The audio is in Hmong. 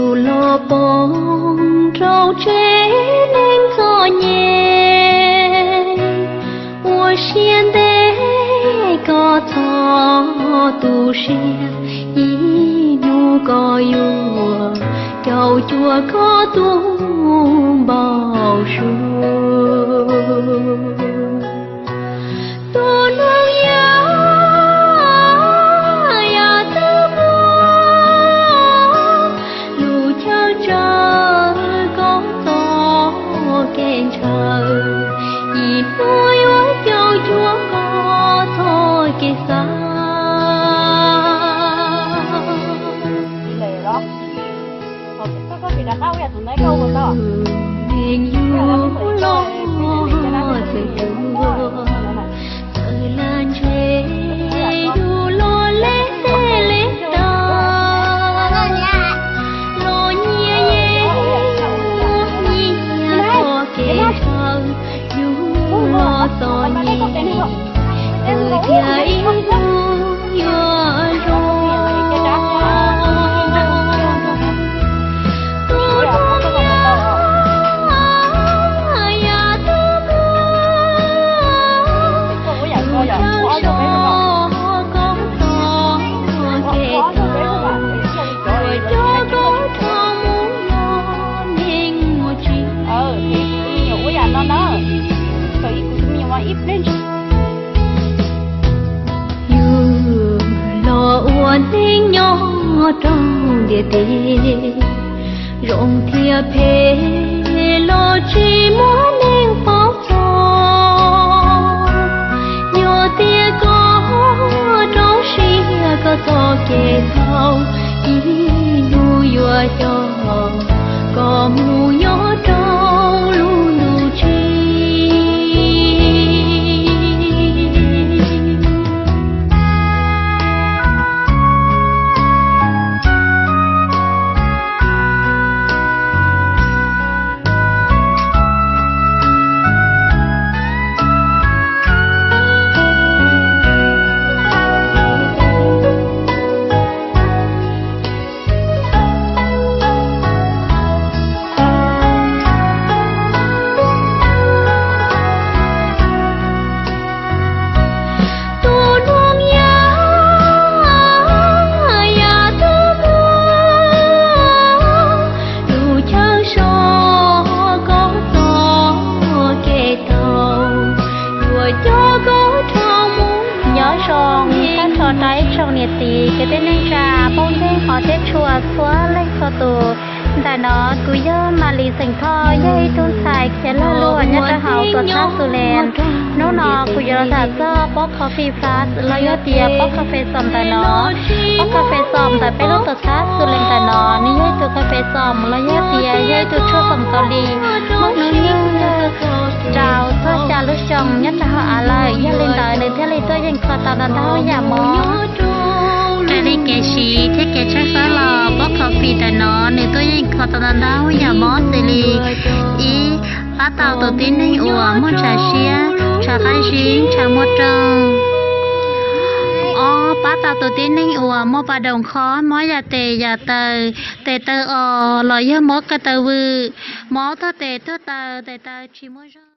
Los poob rau tsev neeg txom nyem, ua siab ntev koj txhob tu siab, ib hnub koj yuav caum cuag koj tus npau suav. Tus neeg yau yam twg muaj lus chaw tsaws koj txoj kev ntshaw, ib hnub yuav caum cuag koj txoj kev xav. Neeg yug los txwm tuag, txawm lam ntshe yug los leb teb leb taw, los nyias yeej nyias txoj kev ntshaw, yug los txom nyem, txawm tias ib hnub yuav zoo. Tus neeg yau yam twg muaj lus chaw soj koj txoj kev xav, yuav coj koj rov mus yog neeg muaj tsim. Yug los ua neeg nyob rau ntiaj teb, zoo thiab phem los tsis muaj neeg paub txog. Yog tias koj rau siab koj txoj kev tau, ib hnub yuav coj koj mus nyob rau lub ntuj tsim. Tus neeg yau yam twg muaj lus chaw soj koj txoj kev tau, yuav coj koj rov mus. Nyob zoo tag nrho rau ib tsoom niam txiv kwv tij neej tsa phooj ywg hmov thiab tshua txhua leej txhua tus. Ntawm no kuv yog Malis xeem Thoj, yog ib tug ntxhais khiav lag luam nyob rau hauv tuam txhab Sulias. Hnub no kuv yuav los tham txog Pob Coffee Plus los yog tias Pob Coffee Shop ntawm no. Pob Coffee Shop ntawm peb lub tuam txhab Sulias ntawm no nws yog ib tug coffee shop los yog tias yog ib tug tshuaj xoom Kaus Lim, muaj hnub nyoog yog rau txog xya lub xyoo nyob rau hauv av lawm. Yog li ntawd nws thiaj li tuaj yeem kho tau ntau ntau yam mob. Raws li kev siv thiab kev tshawb fawb los Pob Coffee ntawm no nws tuaj yeem kho tau ntau ntau yam mob xws li: ib, pab tau tus tib neeg uas muaj ntshav siab, ntshav qab zib, ntshav muaj rooj. Ob, pab tau tus tib neeg uas muaj pas doos khob, mob yam tes yam taw, tes taw os los yog mob ko taw vwm, mob tuag tes tuag taw, tes taw tsis muaj zog.